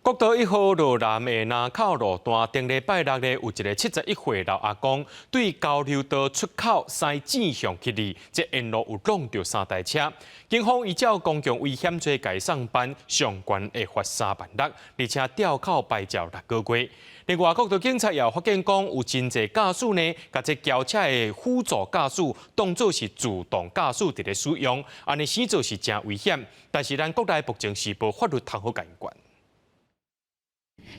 國道一號羅南的林口路段，頂禮拜六咧，有一个71歲老阿公對交流道出口駛正向起來，這沿路有挵著三台車。警方依照公共危險罪共伊送辦，上懸會罰3萬6，而且吊扣牌照6個月。另外，國道警察也有發現講，有真濟駕駛呢，共這轎車的輔助駕駛當做是自動駕駛佇咧使用，按呢生做是誠危險。但是咱國內目前是無法律通好共管。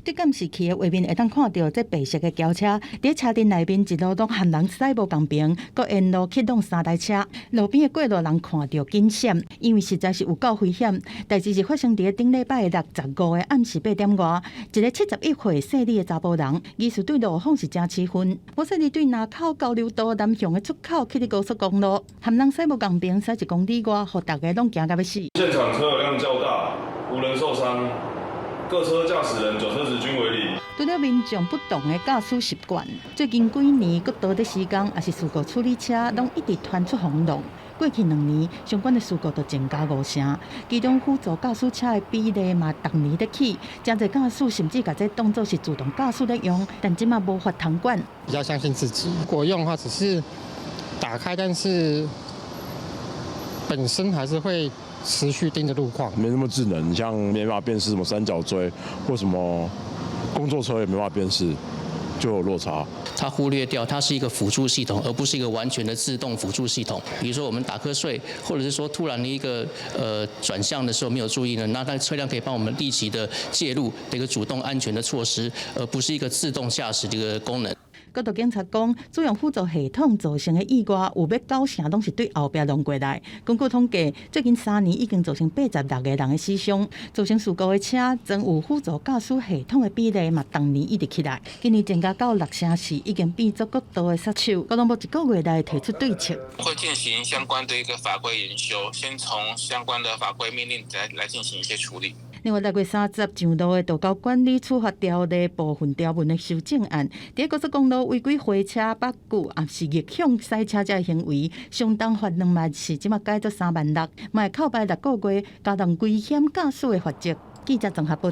對監視器的畫面會當看著，這白色的轎車佇車陣內面一路攏和人駛無仝爿，閣沿路去挵三台車。路邊的過路人看著緊閃，因為實在是有夠危險。代誌是發生佇咧頂禮拜六15的暗時8點外，一个71歲姓李的查埔人，疑似對路況是誠痴昏，無細膩對林口交流道南向的出口去佇高速公路，和人駛無仝爿駛1公里外，予逐家攏驚甲欲死。現場車流量較大，無人受傷。各車駕駛人酒測值均為零。除了民眾不同的駕駛習慣，最近幾年國道的施工，抑是事故處理車，攏一直傳出轟動。過去2年，相關的事故都增加五成，其中輔助駕駛車的比例嘛，逐年咧起。誠濟駕駛甚至共這當做是自動駕駛咧用，但這馬無法通管。比較相信自己，如果用的話，只是打開，但是本身還是會持續盯着路況。沒那麼智能，像沒辦法辨識什麼三角錐或什麼工作車也沒辦法辨識，就有落差。它忽略掉它是一個輔助系統，而不是一個完全的自動輔助系統。比如說我們打瞌睡，或者是說突然的一個轉向的時候沒有注意呢，那它車輛可以幫我們立即的介入的一個主動安全的措施，而不是一個自動駕駛這個功能。國道警察講，使用輔助系統造成的意外有欲九成攏是對後壁挵過來。根據統計，最近3年已經造成86個人的死傷，造成事故的車裝有輔助駕駛系統的比例嘛，逐年一直起來。今年增加到六成四，已經變做國道的殺手。交通部一個月內提出對策，會進行相關的一個法規研修，先從相關的法規命令來進行一些處理。另外，6月30上路的道交管理處罰條例部分條文的修正案，佇高速公路違規回車、北久，抑是逆向駛車這行為，相當罰2萬4，這馬改做3萬6，嘛會扣牌6個月，加重危險駕駛的罰則。記者綜合報。